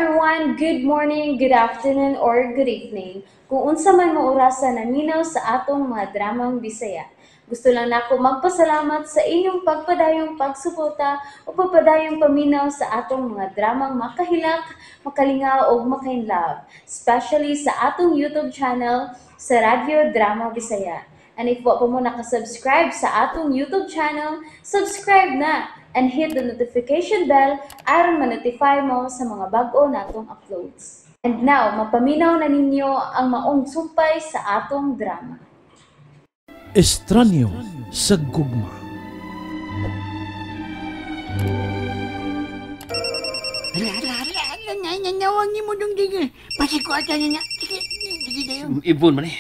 everyone! Good morning, good afternoon, or good evening. Kung unsa man mo orasa naminaw sa atong mga dramang Bisaya. Gusto lang nako magpasalamat sa inyong pagpadayong pagsuporta o pagpadayong paminaw sa atong mga dramang makahilak, makalingaw o makainlove, especially sa atong YouTube channel sa Radyo Drama Bisaya. And if wa pa mo nakasubscribe sa atong YouTube channel, subscribe na and hit the notification bell aron ma-notify mo sa mga bag-o natong uploads. And now, mapaminaw na ninyo ang maong sumpay sa atong drama. Estranyo sa gugma. Ala, nawang ni mo dong digil. Pasiko ata niya. Sige, sige kayo. Ibon man eh.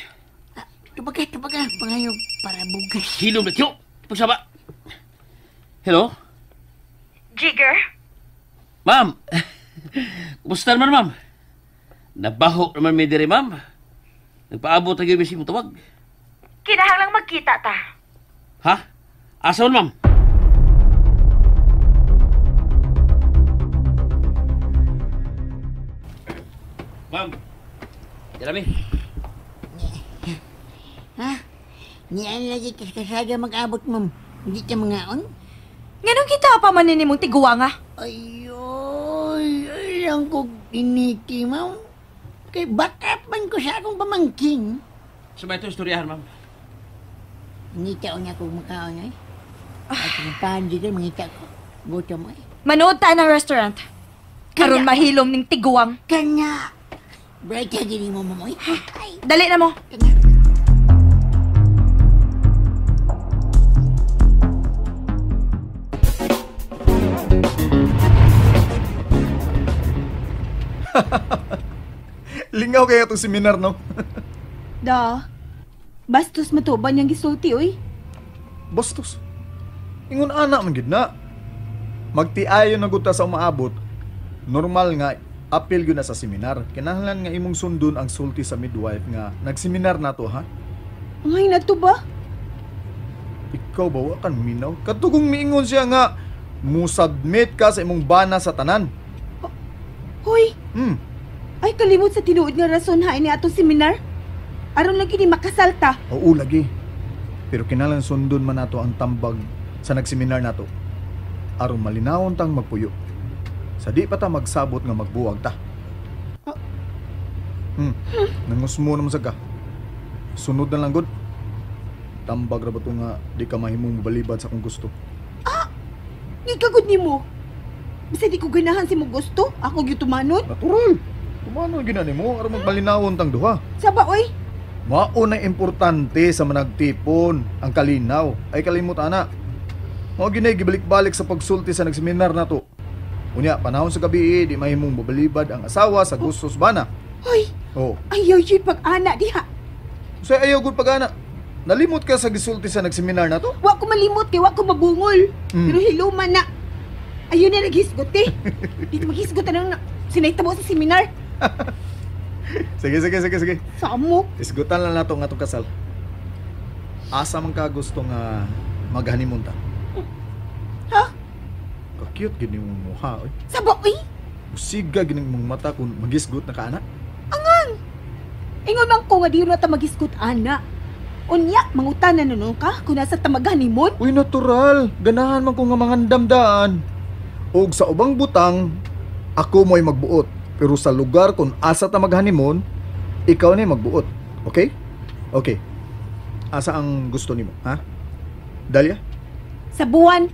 Tubaga, tubaga. Pangayo para bugas. Hilom na tiyo. Pagsaba. Hello? Jigger? Ma'am. Kumusta naman, ma'am? Nabaho naman may dire, ma'am. Nagpaabot na gyud mo tawag. Kinahanglang magkita ta. Ha? Asa man, ma'am? Ma'am. Jeremy. Ha? Niyan lagi kaskasada mag-abot, ma'am. Hindi ka mangaon? Nganong kita pa man ni mong tiguwa nga? Ayoy, alang ko initi, ma'am. Kay backup man ko sa akong pamangking. Sa ba ito istoryahan, ma'am? Ngita ko niya kung makaon ay. At kung paano dito, mangita ko. Gutom ay. Manood ta ng restaurant. Karon mahilom ning tiguwang. Kanya! Bright ka gini mo, ma'am. Ay, Dali na mo. Kanya. Lingaw kaya itong seminar, no? Da. Bastos matuban niyang gisulti, oy. Bastos. Ingon ana man gid na. Magtiayon na gud ta sa umaabot. Normal nga apil gyud na sa seminar. Kinahanglan nga imong sundon ang sulti sa midwife nga nagseminar na to, ha? Angay na to ba? Ikaw ba wa kan minaw? Katugong miingon siya nga musubmit ka sa imong bana sa tanan. Hoy. Ay kalimot sa tinuod nga rason ha ini atong seminar. Aron lagi ni makasal ta. Oo lagi. Pero kinahanglan sundon man nato ang tambag sa nagseminar nato. Aron malinawon tang magpuyo. Sa di pa ta magsabot nga magbuwag ta. Nangusmo naman sa ka. Sunod na lang gud. Tambag ra ba to nga di ka mahimong mobalibad sa akong gusto. Ah! Gikagud nimo. Bisa di ko ganahan si mo gusto, ako gyud tumanon. Natural. Tumanon gyud na nimo aron magmalinawon tang duha. Saba oy. Mao na importante sa managtipon ang kalinaw. Ay kalimot ana. Mao gyud nay gibalik-balik sa pagsulti sa nagseminar nato. Unya panahon sa gabi di mahimong mobalibad ang asawa sa gusto sa bana. Hoy. Oh. Ayaw gyud pag-ana diha. Unsay ayaw gud pag-ana? Nalimot ka sa gisulti sa nagseminar nato? Wa ko malimot kay wa ko mabungol. Pero hilo man na. Ayaw na naghisgot eh. Di maghisgot na sinaytabo sa seminar. Sige, sige, sige, sige. Samo. Isgutan lang nato nga atong kasal. Asa man ka gusto nga mag-honeymoon ta? Ha? Ka-cute gid nimong mukha oy. Sabo oy. Usiga gid imong mata kung magisgot na ka ana. Angan. Ingon man ko nga di na ta magisgot ana. Unya mangutan na nun ka kung nasa ta mag-honeymoon? Uy, natural. Ganahan man ko nga mangandam daan. Og sa ubang butang ako mo'y magbuot. Pero sa lugar kung asa ta mag-honeymoon, ikaw na magbuot. Okay? Okay. Asa ang gusto nimo, ha? Dalia? Sa buwan.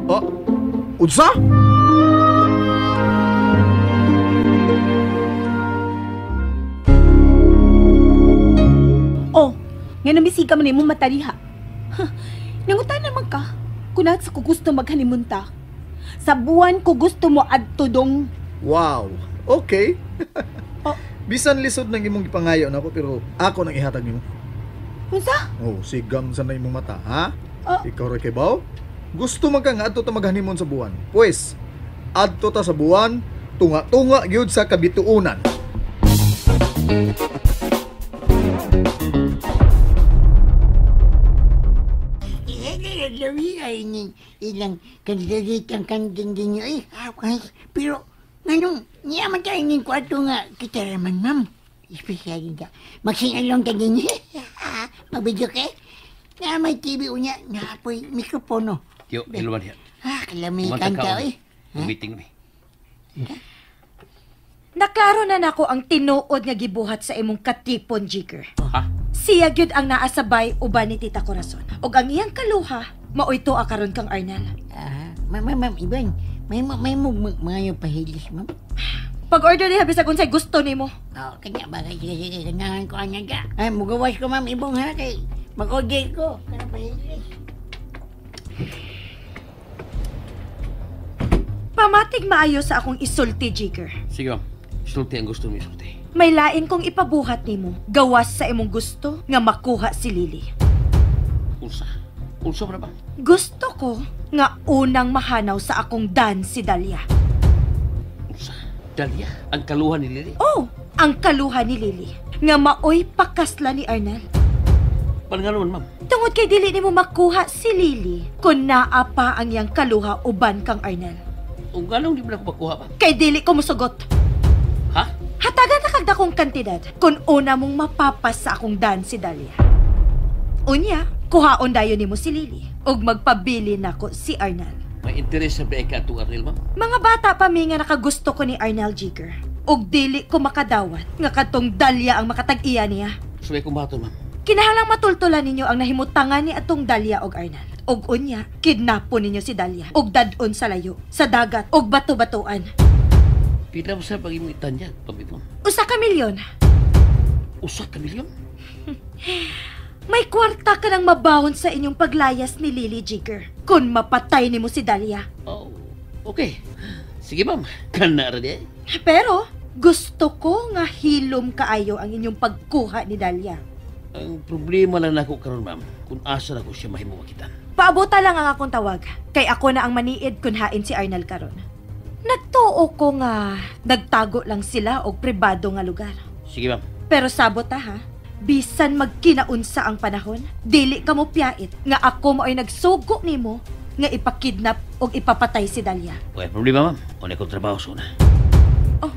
Oh, unsa? Oh, nga namisika man imong mata diha. Nangutan naman ka kung nasa ko gusto mag-honeymoon ta. Sa buwan ko gusto mo adto dong. Wow. Okay. Oh. Bisan lisod nang imong gipangayo nako pero ako nang ihatag nimo. Unsa? Oh, sigam sa na imong mata, ha? Oh. Ikaw ra kay baw? Gusto man ka nga adto ta mag-honeymoon sa buwan. Pues, adto ta sa buwan, tunga-tunga gyud sa kabituonan. Lawi ay ni ilang kandiditang kanding ninyo eh. Pero Nganong, niya man tayo ng kwarto nga kita raman, ma'am. Espesyal ka. Magsingalong ka din. Magbidyo ka. Na may TV unya, naapoy mikropono. Tiyo, hiluman diha. Ah, kalamikan ka, eh. Meeting mi. Naklaro na nako ang tinuod nga gibuhat sa imong katipon, Jigger. Ha? Siya gyud ang naasabay uban ni Tita Corazon. Og ang iyang kaluha, maoy tuwa karon kang Arnel. Ah, ma'am, Iban. May mga yung pahilis, ma'am. Pag-order niya bisag unsay gusto nimo. Oh, kanya ba kay sige, ganahan ko anya ka. Ay, mugawas ko, ma'am, ibong ha kay mag-order ko. Kana pahilis. Pamatig maayo sa akong isulti, Jigger. Sige, ma'am. Isulti ang gusto mo, isulti. May lain kong ipabuhat nimo, gawas sa imong gusto nga makuha si Lily. Unsa? Unsa ba ba? Gusto ko nga unang mahanaw sa akong dan si Dahlia. Unsa? Dahlia? Ang kaluha ni Lily? Oh, ang kaluha ni Lily. Nga maoy pakasla ni Arnel. Paano ma'am? Tungod kay dili nimo makuha si Lily kung naa pa ang iyang kaluha uban kang Arnel. O ganong di mo na ko makuha, ma'am? Kay dili ko musugot. Ha? Hatagan na kagdakong kantidad kung una mong mapapas sa akong dan si Dahlia. Unya, kuhaon dayon nimo si Lily ug magpabili nako si Arnel. May interes sa ka atong Arnel, ma'am? Mga bata pa mi nga nakagusto ko ni Arnel, Jigger. Ug dili ko makadawat nga katong Dahlia ang makatag-iya niya. Subay kong bato, ma'am. Kinahanglang matultulan ninyo ang nahimutangan ni atong Dahlia og Arnel. Ug unya, kidnapo ninyo si Dahlia ug dad-on sa layo, sa dagat ug bato-batuan. Pila mo sa pag-imong itanyag, pamipon? 1 ka milyon. 1 ka milyon? May kwarta ka nang mabawon sa inyong paglayas ni Lily, Jigger. Kung mapatay nimo si Dahlia. Oh, okay. Sige, ma'am. Kana ra di. Pero gusto ko nga hilom kaayo ang inyong pagkuha ni Dahlia. Ang problema lang nako karon, ma'am, kung asa na ko siya mahimo makitan. Paabuta lang ang akong tawag, kay ako na ang maniid kun hain si Arnel karon. Nagtuo ko nga nagtago lang sila og pribado nga lugar. Sige, ma'am. Pero sabot ta, ha? Bisan magkinaunsa ang panahon, dili ka mo piyait nga ako mao'y nagsugo nimo nga ipakidnap og ipapatay si Dahlia. Okay, problema, ma'am. Una kong trabaho sa una. Oh,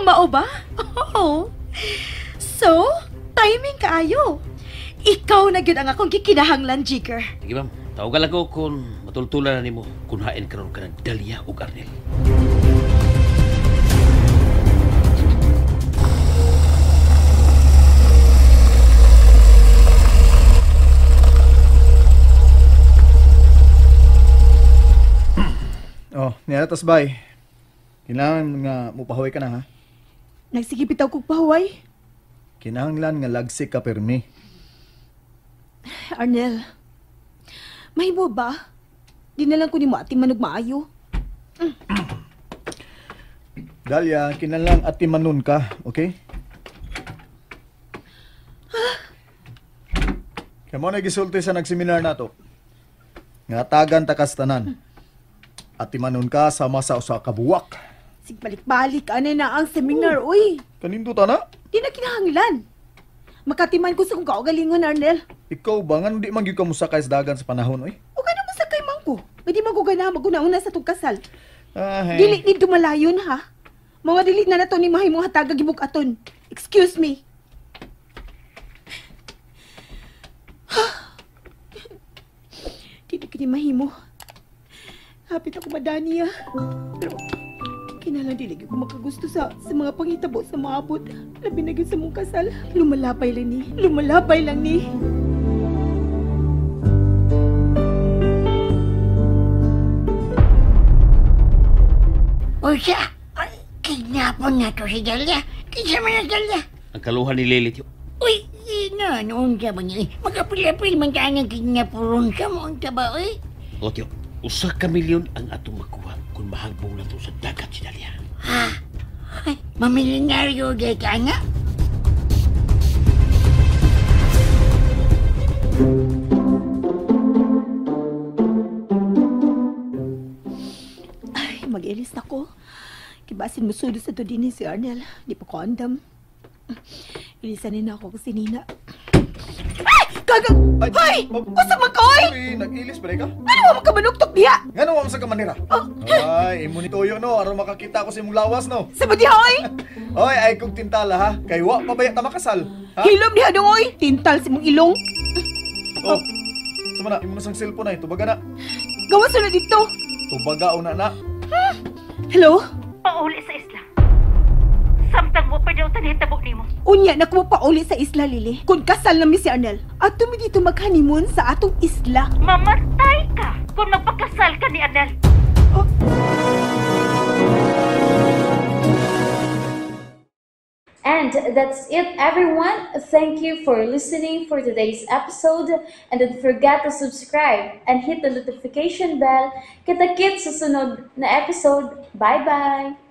mao ba? Oh. So, timing kaayo. Ikaw na gyud ang akong gikinahanglan, Jigger. Sige, ma'am. Tawagan lang ko kung matultulan na nimo kung hain karon ka ng Dahlia ug Arnel. Oh, niya tas bay. Kinahanglan nga mupahuway ka na, ha? Nagsige bitaw kog pahuway. Kinahanglan nga lagsik ka permi. Arnel, mahimo ba? Di na lang ko nimo ati manog maayo. Dahlia, kinahanglan ati manon ka, okay? Kaya mo na gisulti sa nagseminar nato. Nga tagan takas tanan. Ati manon ka sama sa usa ka buwak. Sigbalik-balik ana na ang seminar, uy. Kanindot ana? Di na kinahanglan. Makatiman ko sa kong kaugalingon, Arnel. Ikaw ba nga di man gyud ka mosakay sa dagan sa panahon, oy? O ka na mosakay man ko. Pwede man ko ganahan maguna-una sa tong kasal. Ah, hey. Dili ni dumalayon, ha? Mga dili na nato ni mahimong hatagag gibug-aton. Excuse me. Dili kini mahimo. Hapit ako madani, ah. Pero kinahanglan dili gyud ko makagusto sa mga panghitabo sa maabot. Labi na gyud sa mong kasal. Lumalapay lang ni. Lumalapay lang ni. O siya, kidnapon na to si Dahlia. Kinsa man na Dahlia? Ang kaluhan ni Lily, tiyo. Uy, na, noon ka ba niya? Magkapil-apil man ka ng kidnapuron ka mo, unta ba, uy? O, tiyo, 1 ka milyon ang atong makuha kung mahagbong na to sa dagat si Dahlia. Ha? Ay, mamilyonaryo gay ka nga? Ay, mag-ilis na ko. Kibasin mo sudo sa to din si Arnel. Di pa ko andam. Ilisan na ako si Nina. Ay! Kaga... Ay, Hoy! Usa man ka, oy! Sorry, nag-ilis ba ka? Ano mo ka manuktok diha? Nga no, sa kamanira. Ay, imo ni Toyo no, aron makakita ko sa imong lawas no. Sa diha, oy! Oy, ay kong tintala ha. Kay wa pa baya ta makasal. Ha? Hilom diha dong, oy! Tintal sa imong ilong. Oh. Sama na, imo na sang cellphone ay, tubaga na. Gawas na dito. Tubaga una na. Hello? Pauli sa isla. Samtang mo pa daw tanitabo nimo. Unya na ko pauli sa isla, Lily. Kung kasal na mi si Arnel, ato mi dito mag-honeymoon sa atong isla. Mamatay ka kung magpakasal ka ni Anel. Oh. And that's it, everyone. Thank you for listening for today's episode. And don't forget to subscribe and hit the notification bell. Kita-kits sa sunod na episode. Bye-bye!